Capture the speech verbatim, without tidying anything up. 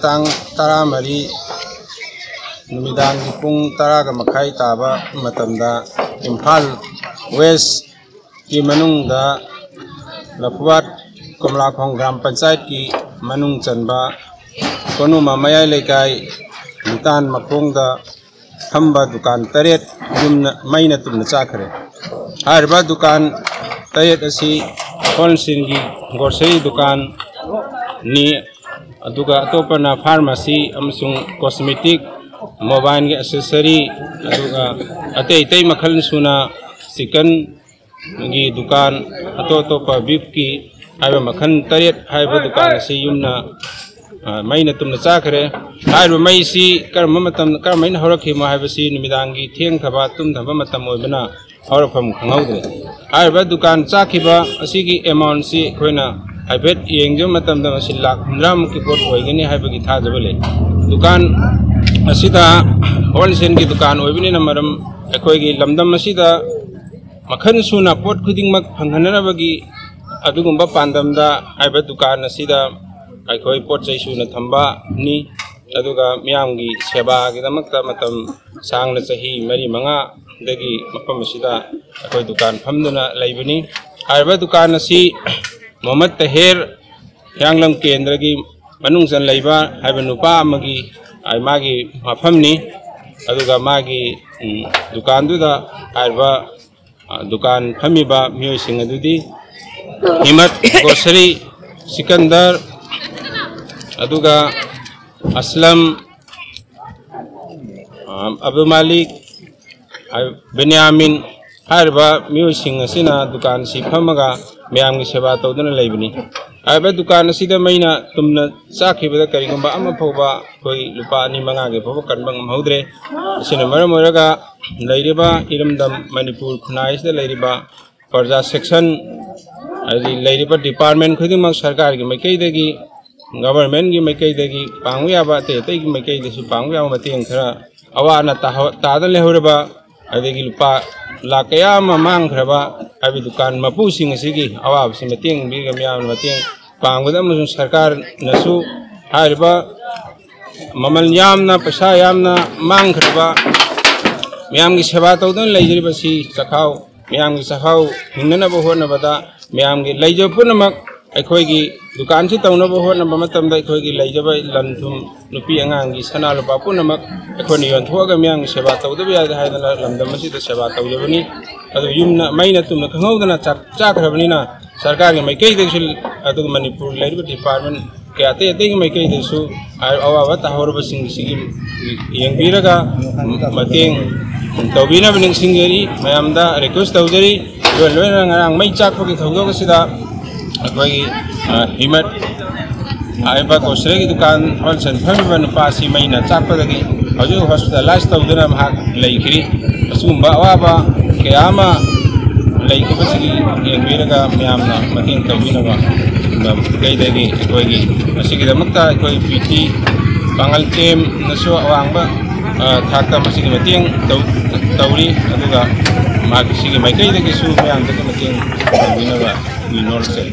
ꯇꯥꯡ ꯇꯔꯥꯃꯔꯤ ꯅꯨꯃꯤꯗꯥꯡꯒꯤ ꯄꯨꯡ ꯇꯔꯥꯒ ꯃꯈꯥꯏ ꯇꯥꯕ ꯃꯇꯝꯗ ꯏꯝꯐꯥꯜ ꯋꯦꯁꯀꯤ ꯃꯅꯨꯡꯗ ꯂꯐꯨꯋꯥꯠ ꯀꯣꯝꯂꯥꯈꯣꯡ ꯒ꯭ꯔꯥꯝ ꯄꯟꯆꯥꯌꯠꯀꯤ ꯃꯅꯨꯡ ꯆꯟꯕ ꯀꯣꯅꯨꯃ ꯃꯌꯥꯏ ꯂꯩꯀꯥꯏ ꯅꯤꯇꯥꯟ ꯃꯈꯣꯡꯗ ꯐꯝꯕ ꯗꯨꯀꯥꯟ ꯇꯔꯦꯠ ꯌꯨꯝꯅ ꯃꯩꯅ ꯇꯨꯝꯅ ꯆꯥꯈ꯭ꯔꯦ꯫ ꯍꯥꯏꯔꯤꯕ ꯗꯨꯀꯥꯟ ꯇꯔꯦꯠ ꯑꯁꯤ ꯍꯣꯜꯁꯦꯜꯒꯤ ꯒ꯭ꯔꯣꯁꯔꯤ ꯗꯨꯀꯥꯟꯅꯤ, ꯑꯗꯨꯒ ꯑꯇꯣꯞꯄꯅ ꯐꯥꯔꯃꯥꯁꯤ ꯑꯃꯁꯨꯡ ꯀꯣꯁꯃꯦꯇꯤꯛ, ꯃꯣꯕꯥꯏꯜꯒꯤ ꯑꯦꯁꯦꯁꯔꯤ, ꯑꯗꯨꯒ ꯑꯇꯩ ꯑꯇꯩ ꯃꯈꯜ ꯁꯨꯅ ꯆꯤꯀꯟꯒꯤ ꯗꯨꯀꯥꯟ, ꯑꯇꯣꯞ ꯑꯇꯣꯞꯄ ꯕꯤꯐꯀꯤ ꯍꯥꯏꯕ ꯃꯈꯜ ꯇꯔꯦꯠ ꯍꯥꯏꯕ ꯗꯨꯀꯥꯟ ꯑꯁꯤ ꯌꯨꯝꯅ, ꯑ, ꯃꯩꯅ ꯇꯨꯝꯅ ꯆꯥꯈ꯭ꯔꯦ꯫ ꯍꯥꯏꯔꯤꯕ ꯃꯩꯁꯤ ꯀꯔꯝꯕ ꯃꯇꯝ, ꯀꯔꯝꯍꯥꯏꯅ ꯍꯧꯔꯛꯈꯤꯕꯅꯣ ꯍꯥꯏꯕꯁꯤ ꯅꯨꯃꯤꯗꯥꯡꯒꯤ ꯊꯦꯡꯊꯕ, ꯇꯨꯝꯊꯕ ꯃꯇꯝ ꯑꯣꯏꯕꯅ ꯍꯧꯔꯛꯐꯝ ꯈꯪꯍꯧꯗ꯭ꯔꯦ꯫ ꯍꯥꯏꯔꯤꯕ ꯗꯨꯀꯥꯟ ꯆꯥꯛꯈꯤꯕ ꯑꯁꯤꯒꯤ ꯑꯦꯃꯥꯎꯟꯁꯤ ꯑꯩꯈꯣꯏꯅ ꯍꯥꯏꯐꯦꯠ ꯌꯦꯡꯖꯕ ꯃꯇꯝꯗ ꯃꯁꯤ ꯂꯥꯈ ꯍꯨꯝꯗ꯭ꯔꯥꯃꯨꯛꯀꯤ ꯄꯣꯠ ꯑꯣꯏꯒꯅꯤ ꯍꯥꯏꯕꯒꯤ ꯊꯥꯖꯕ ꯂꯩ꯫ ꯗꯨꯀꯥꯟ ꯑꯁꯤꯗ ꯍꯣꯜꯁꯦꯜꯒꯤ ꯗꯨꯀꯥꯟ ꯑꯣꯏꯕꯅꯤꯅ ꯃꯔꯝ ꯑꯩꯈꯣꯏꯒꯤ ꯂꯝꯗꯝ ꯑꯁꯤꯗ ꯃꯈꯜ ꯁꯨꯅ ꯄꯣꯠ ꯈꯨꯗꯤꯡꯃꯛ ꯐꯪꯍꯟꯅꯅꯕꯒꯤ ꯑꯗꯨꯒꯨꯝꯕ ꯄꯥꯟꯗꯝꯗ ꯍꯥꯏꯔꯤꯕ ꯗꯨꯀꯥꯟ ꯑꯁꯤꯗ ꯑꯩꯈꯣꯏ ꯄꯣꯠ ꯆꯩ ꯁꯨꯅ ꯊꯝꯕꯅꯤ꯫ ꯑꯗꯨꯒ ꯃꯤꯌꯥꯝꯒꯤ ꯁꯦꯕꯥꯒꯤꯗꯃꯛꯇ ꯃꯇꯝ ꯁꯥꯡꯅ ꯆꯍꯤ ꯃꯔꯤ ꯃꯉꯥꯗꯒꯤ ꯃꯐꯝ ꯑꯁꯤꯗ ꯑꯩꯈꯣꯏ ꯗꯨꯀꯥꯟ ꯐꯝꯗꯨꯅ ꯂꯩꯕꯅꯤ꯫ ꯍꯥꯏꯔꯤꯕ ꯗꯨꯀꯥꯟ ꯑꯁꯤ ꯃꯣꯍꯝꯃꯗ ꯇꯍꯦꯔ ꯍꯤꯌꯥꯡꯂꯝ ꯀꯦꯟꯗ꯭ꯔꯒꯤ ꯃꯅꯨꯡ ꯆꯟ ꯂꯩꯕ ꯍꯥꯏꯕ ꯅꯨꯄꯥ ꯑꯃꯒꯤ, ꯃꯥꯒꯤ ꯃꯐꯝꯅꯤ꯫ ꯑꯗꯨꯒ ꯃꯥꯒꯤ, ꯎꯝ, ꯗꯨꯀꯥꯟꯗꯨꯗ ꯍꯥꯏꯔꯤꯕ, ꯑ, ꯗꯨꯀꯥꯟ ꯐꯝꯃꯤꯕ ꯃꯤꯑꯣꯏꯁꯤꯡ ꯑꯗꯨꯗꯤ ꯍꯤꯃꯠ ꯒ꯭ꯔꯣꯁꯔꯤ, ꯁꯤꯀꯟꯗꯔ, ꯑꯗꯨꯒ ꯑꯁꯂꯝ, ꯑ, ꯑꯕꯗꯨꯜ ꯃꯥꯂꯤꯛ, ꯑ, ꯕꯦꯅ꯭ꯌꯥꯃꯤꯟ, ꯍꯥꯏꯔꯤꯕ ꯃꯤꯑꯣꯏꯁꯤꯡ ꯑꯁꯤꯅ ꯗꯨꯀꯥꯟꯁꯤ ꯐꯝꯃꯒ ꯃꯌꯥꯝꯒꯤ ꯁꯦꯕꯥ ꯇꯧꯗꯨꯅ ꯂꯩꯕꯅꯤ꯫ ꯍꯥꯏꯔꯤꯕ ꯗꯨꯀꯥꯟ ꯑꯁꯤꯗ ꯃꯩꯅ ꯇꯨꯝꯅ ꯆꯥꯛꯈꯤꯕꯗ ꯀꯔꯤꯒꯨꯝꯕ ꯑꯃ ꯐꯥꯎꯕ ꯑꯩꯈꯣꯏ ꯂꯨꯄꯥ ꯑꯅꯤ ꯃꯉꯥꯒꯤ ꯐꯥꯎꯕ ꯀꯟꯕ ꯉꯝꯍꯧꯗ꯭ꯔꯦ꯫ ꯑꯁꯤꯅ ꯃꯔꯝ ꯑꯣꯏꯔꯒ ꯂꯩꯔꯤꯕ ꯏꯔꯝꯗꯝ ꯃꯅꯤꯄꯨꯔ ꯈꯨꯟꯅꯥꯏꯁꯤꯗ ꯂꯩꯔꯤꯕ ꯄ꯭ꯔꯖꯥ ꯁꯦꯛꯁꯟ, ꯍꯥꯏꯗꯤ ꯂꯩꯔꯤꯕ ꯗꯤꯄꯥꯔꯠꯃꯦꯟ ꯈꯨꯗꯤꯡꯃꯛ ꯁꯔꯀꯥꯔꯒꯤ ꯃꯥꯏꯀꯩꯗꯒꯤ, ꯒꯚꯔꯟꯃꯦꯟꯒꯤ ꯃꯥꯏꯀꯩꯗꯒꯤ ꯄꯥꯡꯕ ꯌꯥꯕ, ꯑꯇꯩ ꯑꯇꯩꯒꯤ ꯃꯥꯏꯀꯩꯗꯁꯨ ꯄꯥꯡꯕ ꯌꯥꯕ ꯃꯇꯦꯡ ꯈꯔ, ꯑꯋꯥ ꯑꯅꯥ ꯇꯥꯍ-, ꯇꯥꯗꯅ ꯂꯩꯍꯧꯔꯕ, ꯑꯗꯒꯤ ꯂꯨꯄꯥ ꯂꯥꯛ ꯀꯌꯥ ꯑꯃ ꯃꯥꯡꯈ꯭ꯔꯕ ꯍꯥꯏꯕꯗꯤ ꯗꯨꯀꯥꯟ ꯃꯄꯨꯁꯤꯡ ꯑꯁꯤꯒꯤ ꯑꯋꯥꯕꯁꯤ ꯃꯇꯦꯡ ꯄꯤꯔꯒ ꯃꯤꯌꯥꯝꯅ ꯃꯇꯦꯡ ꯄꯥꯡꯕꯗ ꯑꯃꯁꯨꯡ ꯁꯔꯀꯥꯔꯅꯁꯨ ꯍꯥꯏꯔꯤꯕ ꯃꯃꯜ ꯌꯥꯝꯅ, ꯄꯩꯁꯥ ꯌꯥꯝꯅ ꯃꯥꯡꯈ꯭ꯔꯕ, ꯃꯌꯥꯝꯒꯤ ꯁꯦꯕꯥ ꯇꯧꯗꯨꯅ ꯂꯩꯖꯔꯤꯕꯁꯤ ꯆꯈꯥꯎ, ꯃꯌꯥꯝꯒꯤ ꯆꯈꯥꯎ ꯍꯤꯡꯅꯅꯕ ꯍꯣꯠꯅꯕꯗ ꯃꯌꯥꯝꯒꯤ ꯂꯩꯖꯕ ꯄꯨꯝꯅꯃꯛ ꯑꯩꯈꯣꯏꯒꯤ ꯗꯨꯀꯥꯟꯁꯤ ꯇꯧꯅꯕ ꯍꯣꯠꯅꯕ ꯃꯇꯝꯗ ꯑꯩꯈꯣꯏꯒꯤ ꯂꯩꯖꯕ ꯂꯟ ꯊꯨꯝ, ꯅꯨꯄꯤ ꯑꯉꯥꯡꯒꯤ ꯁꯅꯥ ꯂꯨꯄꯥ ꯄꯨꯝꯅꯃꯛ ꯑꯩꯈꯣꯏꯅ ꯌꯣꯟꯊꯣꯛꯑꯒ ꯃꯤꯌꯥꯝꯒꯤ ꯁꯦꯕꯥ ꯇꯧꯗꯕ ꯌꯥꯗꯦ ꯍꯥꯏꯗꯅ ꯂꯝꯗꯝ ꯑꯁꯤꯗ ꯁꯦꯕꯥ ꯇꯧꯖꯕꯅꯤ꯫ ꯑꯗꯨ ꯌꯨꯝꯅ ꯃꯩꯅ ꯇꯨꯝꯅ ꯈꯪꯍꯧꯗꯅ ꯆꯥꯛ-, ꯆꯥꯛꯈ꯭ꯔꯕꯅꯤꯅ ꯁꯔꯀꯥꯔꯒꯤ ꯃꯥꯏꯀꯩꯗꯒꯤꯁꯨ, ꯑꯗꯨꯒ ꯃꯅꯤꯄꯨꯔꯒꯤ ꯂꯩꯔꯤꯕ ꯗꯤꯄꯥꯔꯠꯃꯦꯟ ꯀꯌꯥ ꯑꯇꯩ ꯑꯇꯩꯒꯤ ꯃꯥꯏꯀꯩꯗꯁꯨ ꯑꯋꯥꯕ ꯇꯥꯍꯧꯔꯕꯁꯤꯡꯁꯤꯒꯤ ꯌꯦꯡꯕꯤꯔꯒ ꯃꯇꯦꯡ ꯇꯧꯕꯤꯅꯕ ꯅꯤꯡꯁꯤꯡꯖꯔꯤ, ꯃꯌꯥꯝꯗ ꯔꯤꯀ꯭ꯋꯦꯁ ꯇꯧꯖꯔꯤ꯫ ꯂꯣꯏ ꯂꯣꯏꯅꯅ ꯉꯔꯥꯡ ꯃꯩ ꯆꯥꯛꯄꯒꯤ ꯊꯧꯗꯣꯛ ꯑꯁꯤꯗ ꯑꯩꯈꯣꯏꯒꯤ, ꯑ, ꯍꯤꯃꯠ ꯍꯥꯏꯔꯤꯕ ꯒ꯭ꯔꯣꯁꯔꯤꯒꯤ ꯗꯨꯀꯥꯟ ꯍꯣꯜꯁꯦꯜ ꯐꯝꯃꯤꯕ ꯅꯨꯄꯥ ꯑꯁꯤ ꯃꯩꯅ ꯆꯥꯛꯄꯗꯒꯤ ꯍꯧꯖꯤꯛ ꯍꯣꯁꯄꯤꯇꯥꯂꯥꯏꯁ ꯇꯧꯗꯨꯅ ꯃꯍꯥꯛ ꯂꯩꯈ꯭ꯔꯤ꯫ ꯑꯁꯤꯒꯨꯝꯕ ꯑꯋꯥꯕ ꯀꯌꯥ ꯑꯃ ꯂꯩꯈꯤꯕꯁꯤꯒꯤ ꯌꯦꯡꯕꯤꯔꯒ ꯃꯌꯥꯝꯅ ꯃꯇꯦꯡ ꯇꯧꯕꯤꯅꯕ ꯃꯥꯏꯀꯩꯗꯒꯤ ꯑꯩꯈꯣꯏꯒꯤ, ꯃꯁꯤꯒꯤꯗꯃꯛꯇ ꯑꯩꯈꯣꯏ ꯄꯤ ꯇꯤ ꯄꯥꯡꯒꯜ ꯀꯦꯝꯅꯁꯨ ꯑꯋꯥꯡꯕ, ꯑ, ꯊꯥꯛꯇ ꯃꯁꯤꯒꯤ ꯃꯇꯦꯡ ꯇꯧ-, ꯇꯧꯔꯤ꯫ ꯑꯗꯨꯒ ꯃꯍꯥꯛꯀꯤ ꯁꯤꯒꯤ ꯃꯥꯏꯀꯩꯗꯒꯤꯁꯨ ꯃꯌꯥꯝꯗꯒꯤ ꯃꯇꯦꯡ ꯇꯧꯕꯤꯅꯕ ꯋꯤꯅꯣꯜꯁꯦ꯫